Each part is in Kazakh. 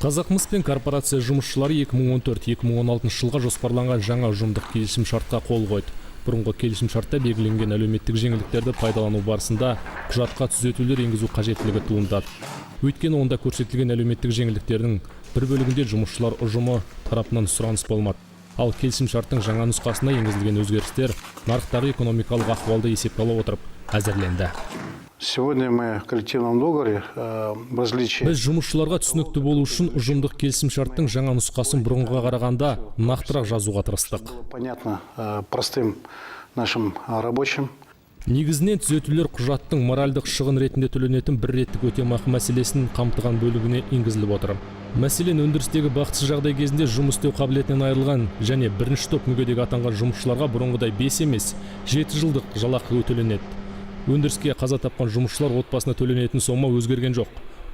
Қазақмыс пен корпорация жұмысшылары 2014-2016 жылға жоспарланған жаңа ұжымдық келісімшартқа қол қойды. Бұрынғы келісімшартта белгіленген әлеуметтік жеңілдіктерді пайдалану барысында құжатқа түзетулер енгізу қажеттілігі туындады. Өйткені онда көрсетілген әлеуметтік жеңілдіктердің бір бөлігінде жұмысшылар ұжымы тарапынан сұраныс болмады. Ал келісімшарттың жаңа нұсқасына енгізілген өзгерістер нарықтағы экономикалық ахуалды есепке ала отырып әзірленді. Сегодня мы в коллективном договоре, в различие Біз жұмысшыларға түсінікті болу үшін ұжымдық келісімшарттың жаңа нұсқасын бұрынғыға қарағанда нақтырақ жазуға тырыстық. Было понятно простым нашим рабочим. Негізінен түзетулер құжаттың моральдық шығын ретінде төленетін бір реттік өтемақы мәселесін қамтыған бөлігіне енгізіліп отыр. Мәселен, өндірістегі бақытсыз жағдай кезінде жұмыс істеу қабілетінен айырылған және бірінші топ мүгедек атанған жұмысшыларға бұрынғыдай 5 емес, 7 жылдық жалақы төленеді. Өндіріске қаза тапқан жұмысшылар отбасына төленетін сома өзгерген жоқ,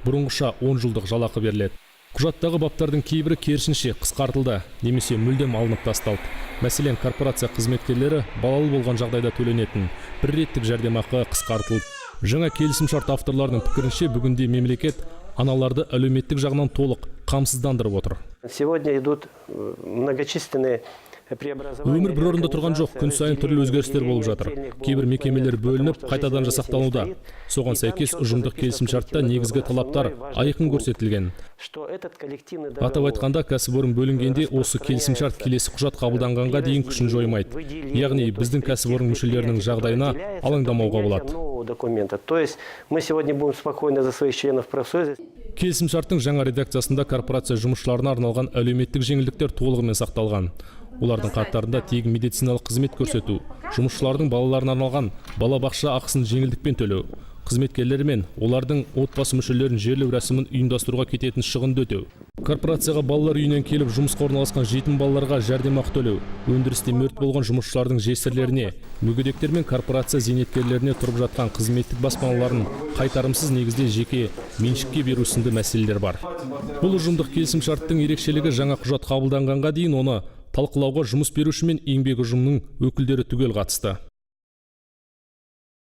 бұрынғыша 10 жылдық жалақы беріледі. Құжаттағы баптардың кейбірі керісінше қысқартылды немесе мүлдем алынып тасталды. Мәселен, корпорация қызметкерлері балалы болған жағдайда төленетін бір реттік жәрдемақы қысқартылды. Жаңа келісімшарт авторларының пікірінше, бүгінде мемлекет аналарды әлеуметтік жағынан толық қамсыздандырып отыр. Сегодня идут многочисленные преобразования. Өмір бір орында тұрған жоқ, күн сайын түрлі өзгерістер болып жатыр. Кейбір мекемелер бөлініп, қайтадан жасақталуда. Соған сәйкес ұжымдық келісімшартта негізгі талаптар айқын көрсетілген. Что этот коллективный Атап айтқанда, кәсіпорын бөлінгенде осы келісімшарт келесі құжат қабылданғанға дейін күшін жоймайды. Яғни біздің кәсіпорын мүшелерінің жағдайына алаңдамауға болады. Нового документа. То есть мы сегодня будем спокойны за своих членов профсоюза. Келісімшарттың жаңа редакциясында корпорация жұмысшыларына арналған әлеуметтік жеңілдіктер толығымен сақталған. Олардың қатарында тегін медициналық қызмет көрсету, жұмысшылардың балаларына арналған балабақша ақысын жеңілдікпен төлеу, қызметкерлер мен олардың отбасы мүшелерін жерлеу рәсімін ұйымдастыруға кететін шығынды өтеу, корпорацияға балалар үйінен келіп жұмысқа орналасқан жетім балаларға жәрдемақы төлеу, өндірісте мерт болған жұмысшылардың жесірлеріне, мүгедектер мен корпорация зейнеткерлеріне тұрып жатқан қызметтік баспаналарын қайтарымсыз негізде жеке меншікке беру сынды мәселелер бар. Бұл ұжымдық келісімшарттың ерекшелігі: жаңа құжат қабылданғанға дейін оны талқылауға жұмыс беруші мен еңбек ұжымының өкілдері түгел қатысты.